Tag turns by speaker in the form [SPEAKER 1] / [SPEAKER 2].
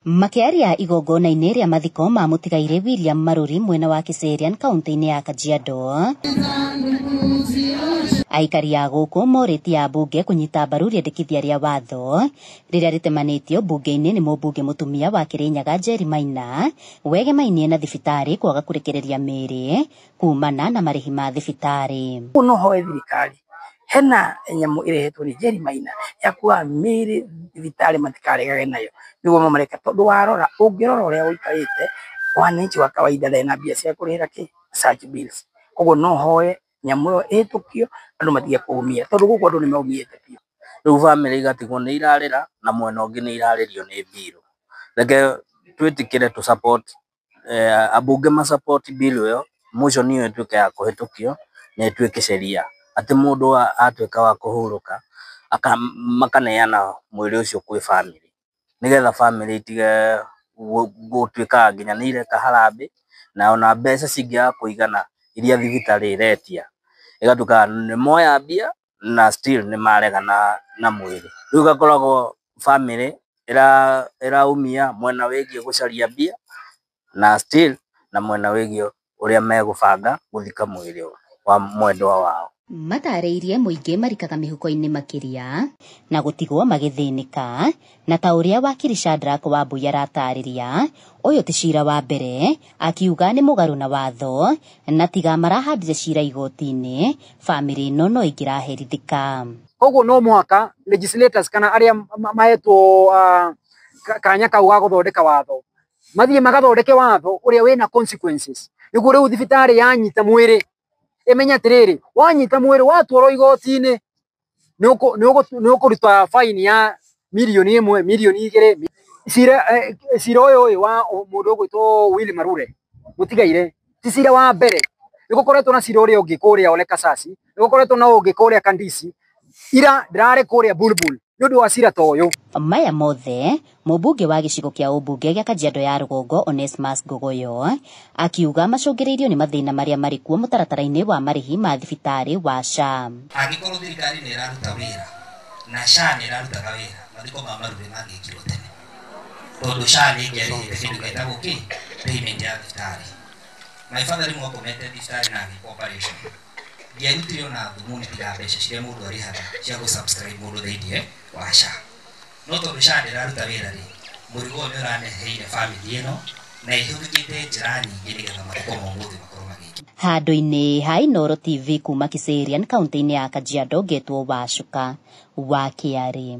[SPEAKER 1] Makĩaria igongona-inĩ rĩa mathiko ma mũtigairĩ William Maruri mwena wa Kiserian kaunti-inĩ ya Kajiado, aikari a gũkũ morĩtie ambunge kũnyita mbaru rĩendekithia rĩa watho rĩrĩa rĩtemanĩtio mbunge-inĩ nĩ mũmbunge mũtumia wa Kirinyaga Njeri Maina, wegemainie na thibitarĩ kwaga kũrekereria mĩĩrĩ kumana na marĩhi ma thibitarĩ.
[SPEAKER 2] No hoe thirikari hena nyamũ ĩrehetwo nĩ Njeri Maina ya kuoya mĩĩrĩ thibitarĩ matikaregage nayo nĩguo mamareke, tondũ warora ũngĩrora ũrĩa gũikarĩte, wananchi wa kawaida ndarĩ na mbia cia kũrĩhĩra kĩ such bills. Koguo no hoe nyamũ ĩyo ĩhĩtũkio andũ matige kũũmia, tondũ gũkũ andũ nĩ maumĩte biũ.
[SPEAKER 3] Rĩu bamĩrĩ igatigwo nĩ irarĩra na mwena ũngĩ nĩ irarĩrio nĩ mbirũ. Reke twĩtĩkĩre tũ support ambunge ma support bill ĩyo, motion ĩyo ĩtuĩke ya kũhĩtũkio na ĩtuĩke sheria, atĩ mũndũ atuĩka wa kũhurũka makaneana mwĩrĩ ũcio kwĩ bamĩrĩ, nĩgetha bamĩrĩ itige gũtuĩka nginya nĩ ireka harambee, na ona mbeca cingĩaga kũigana iria thibitarĩ ĩretia, ĩgatuĩka nĩ moya mbia na still nĩ maregana na mwĩrĩ. Rĩu ĩgakoragwo bamĩrĩ ĩraumia mwena wĩgiĩ gũcaria mbia na still na mwena wĩgiĩ ũrĩa megũbanga gũthika mwĩrĩ wa mwendwa wao.
[SPEAKER 1] Matarĩirie mũingĩ marikaga mĩhuko-inĩ makĩria na gũtigwo magĩthĩnĩka, na ta ũrĩa wakiri Shadrack Wambui aratarĩria, ũyũ ti cira wa mbere, akiuga nĩ mũgarũ na watho na tiga marahandire cira igoti-inĩ, bamĩrĩ ĩno no ĩngĩraherithĩka.
[SPEAKER 4] Koguo no mũhaka legislators kana arĩa mahetwo kanya kau ga gũthondeka watho mathiĩ magathondeke watho ũrĩa wĩna consequences, nĩguo rĩu thibitarĩ yanyita mwĩrĩ ĩmenye atĩrĩrĩ, wanyita mwĩrĩ watwarwo igoti-inĩ nĩ ũkũruta fine ya mirioni 1, mirioni 2. Cira ũyũ wa mũndũ ũgwĩtwo Willy Marure mũtigaire ti cira wa mbere, nĩ gũkoretwo na cira ũrĩa ũngĩ kũrĩa Ole Kasasi, nĩ gũkoretwo na ũngĩ kũrĩa Kandisi, ira ndĩrarĩ kũrĩa Bulbul nĩ ũndũ wa cira ta ũyũ.
[SPEAKER 1] Maya mothe mũmbunge wa gĩcigo kĩa ũmbunge gĩa Kajiado ya Rũgongo Onesmus Ngogoyo akiuga macũngĩrĩirio nĩ mathĩna marĩa marĩ kuo mũtaratara-inĩ wa marĩhi ma thibitarĩ wa SHA.
[SPEAKER 5] Angĩkorwo thirikari nĩ ĩraruta wĩra na SHA nĩ ĩrarutaga wĩra, mathiko ma Marure mangĩkirwo tene, tondũ SHA nĩ ĩngĩarĩhĩte kĩndũ gĩtagwo kĩ payment ya thibitarĩ. My father rĩmwe akomete thibitarĩ na agĩkwo operation, ndiarutire ona thumuni tiga mbeca ciria mũndũ arĩhaga cia gũ subscribe mũndũ thĩiniĩ wa SHA. No tondũ SHA ndĩraruta wĩra rĩ, mũrigo ũyũ nĩ ũraneheire bamĩrĩ ĩno na ĩhũthĩkĩte njĩra nyingĩ nĩgetha mathiko ma ũmũthĩ makorwo magĩkĩka.
[SPEAKER 1] Handũ-inĩ ha Inooro TV kuma Kiserian kaunti-inĩ ya Kajiado, ngetwo Wacuka wa Kĩarĩ.